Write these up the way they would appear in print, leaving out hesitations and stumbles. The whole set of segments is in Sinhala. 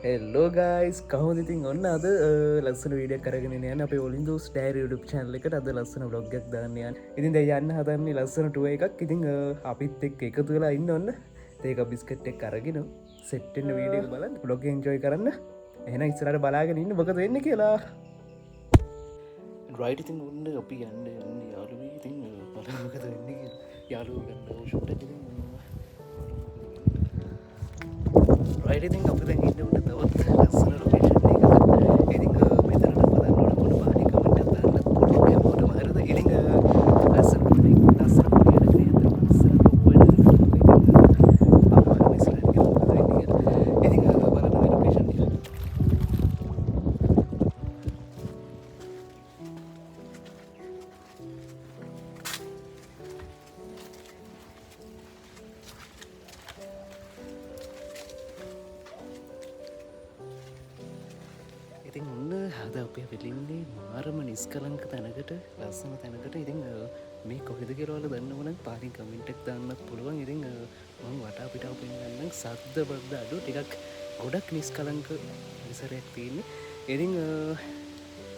හෙල්ලෝ ගයිස්, කොහොමද ඉතින්? ඔන්න අද ලස්සන වීඩියෝ එකක් අරගෙන යන්නේ අපේ ඔලින්දෝස් ඩයරි YouTube channel එකට. අද ලස්සන vlog එකක් දාන්න යන්නේ. ඉතින් දැන් යන්න හදන්නේ ලස්සන ටුවර් එකක්. ඉතින් අපිත් එක්ක එකතු වෙලා ඉන්න ඔන්න. තේක බිස්කට් එකක් අරගෙන සෙට් වෙන්න වීඩියෝ එක බලන්න, vlog එක එන්ජොයි කරන්න. එහෙනම් ඉස්සරහට බලාගෙන ඉන්න මොකද වෙන්නේ කියලා. රයිට්, ඉතින් ඔන්න අපි යන්න යන්නේ යාළුවෝ. ඉතින් බලන්න මොකද වෙන්නේ කියලා. යාළුවෝ ගන්න ෂොට් එක ඉතින් රයිට්, ඉතින් අපි දැන් ඉන්නේ උඩ තවත් ලස්සන ලොකේෂන් එකක. ඉතින් මෙතනට බලන්න ඕන පොඩි පාටි කමෙන්ට් එකක් දාන්නත් පුළුවන් හැමෝටම, හරිද? ඉතින් ලස්සන පොඩි ලස්සන පොඩි වැඩක් නේ, ලස්සන ලොකු වැඩක්. ඉතින් අපි බලමු ඉස්සරහට ගිහලා මොකද වෙන්නේ කියලා. ඉතින් බලන්න මේ ලොකේෂන් එක. ඉතින් ඔන්න අද අපි ඇවිල්ලා මාරම නිස්කලංක තැනකට, ලස්සන තැනකට. ඉතින් මේ කොහෙද කියලා ඔයාලා දන්නව නම් පාරින් කමෙන්ට් එකක් දාන්නත් පුළුවන්. ඉතින් මං වටා පිටාව පෙන්නන්නම්. සද්ද බද්ද අඩු ටිකක් ගොඩක් නිස්කලංක පරිසරයක් තියෙන්නේ. ඉතින්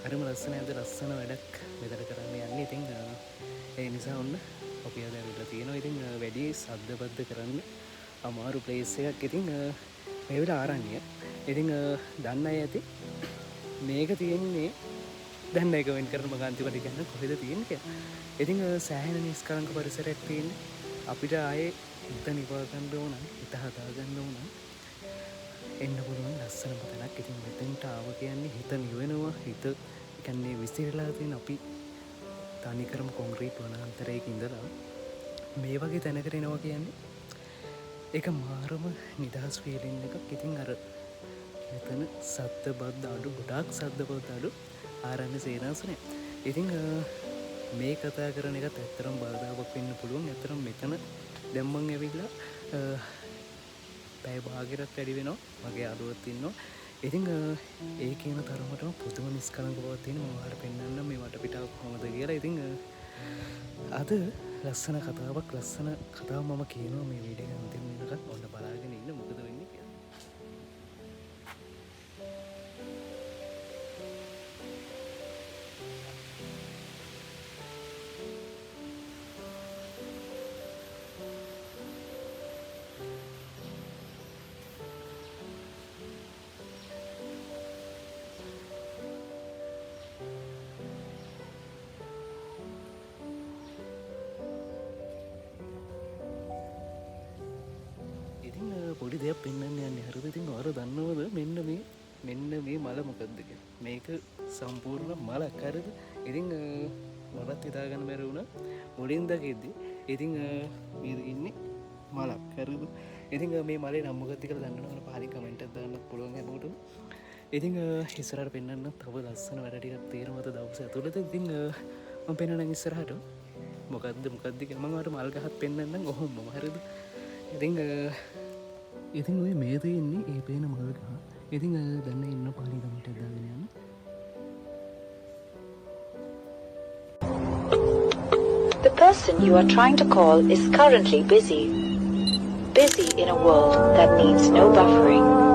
හරිම ලස්සනයි. අද ලස්සන වැඩක් මෙතන කරන්න යන්නේ. ඉතින් ඒ නිසා ඔන්න අපි අද ඇවිල්ලා තියෙනවා. ඉතින් වැඩි සද්ද බද්ද කරන්න අමාරු ප්ලේස් එකක්. ඉතින් මේ වෙලාව ආරණ්‍ය. ඉතින් දන්න අය ඇති මේක තියෙන්නේ. දැන් අය කමෙන්ට් කරන මම අන්තිමට කියන්න කොහෙද තියෙන්නේ කියලා. ඉතින් සෑහෙන නිස්කලංක පරිසරයක් තියෙන්නේ. අපිට ආයේ හිත නිවා ගන්න ඕන නම්, හිත හදා ගන්න ඕන නම් එන්න පුළුවන් ලස්සනම තැනක්. ඉතින් මෙතෙන්ට ආව කියන්නේ හිත නිවෙනවා. හිත ඒ විසිරලා තියෙන අපි තනිකරම කොන්ක්‍රීට් වනාන්තරයක ඉඳලා මේ වගේ තැනකට එනවා කියන්නේ ඒක මාරම නිදහස් ෆීලිං එකක්. ඉතින් අර මෙතන සද්ද බද්ද අඩු, ගොඩාක් සද්ද බද්ද අඩු ආරණ්‍ය සේනාසනය. ඉතින් මේ කතා කරන එකත් ඇත්තටම බාධාවක් වෙන්න පුළුවන්. ඇත්තටම මෙතන දැන් මං ඇවිල්ලා පැය භාගයකටත් වැඩි වෙනවා. මගේ යාළුවොත් ඉන්නවා. ඉතින් ඒ කියන තරමටම පුදුම නිස්කලංක බවක් තියෙනවා. මම ඔයාලට පෙන්නන්නම් මේ වටපිටාව කොහොමද කියලා. ඉතින් අද ලස්සන කතාවක්, ලස්සන කතාවක් මම කියනවා මේ වීඩියෝ එක අන්තිම වෙනකන්. ඔන්න බලාගෙන ඉන්න මොකද වෙන්නේ කියලා. ඉතින් පොඩි දෙයක් පෙන්වන්න යන්නේ, හරිද? ඉතින් ඔයාලා දන්නවද මෙන්න මේ මල මොකද්ද කියලා? මේක සම්පූර්ණ මලක්, හරිද? ඉතින් මටත් හිතා ගන්න බැරි වුණා මුලින් දකිද්දි. ඉතින් මේ ඉන්නේ මලක්, හරිද? ඉතින් මේ මලේ නම මොකද්ද කියලා දන්නවනම් පහලින් කමෙන්ට් එකක් දාන්නත් පුළුවන් හැමෝටම. ඉතින් ඉස්සරහට පෙන්වන්න තව ලස්සන වැඩ ටිකක් තියෙනවා අද දවසේ ඇතුළත. ඉතින් මම පෙන්වන්නම් ඉස්සරහට මොකද්ද කියලා. මම ඔයාලට මල් ගහක් පෙන්වන්නම් ඔහොමම, හරිද? ඉතින් ඉතින් ඔය මේ තියෙන්නේ ඒ පේන මල් ගහ. ඉතින් දැන් ඉන්න පහලින් කමෙන්ට් එකක් දාගෙන යන්න. The person you are trying to call is currently busy. Busy in a world that needs no buffering.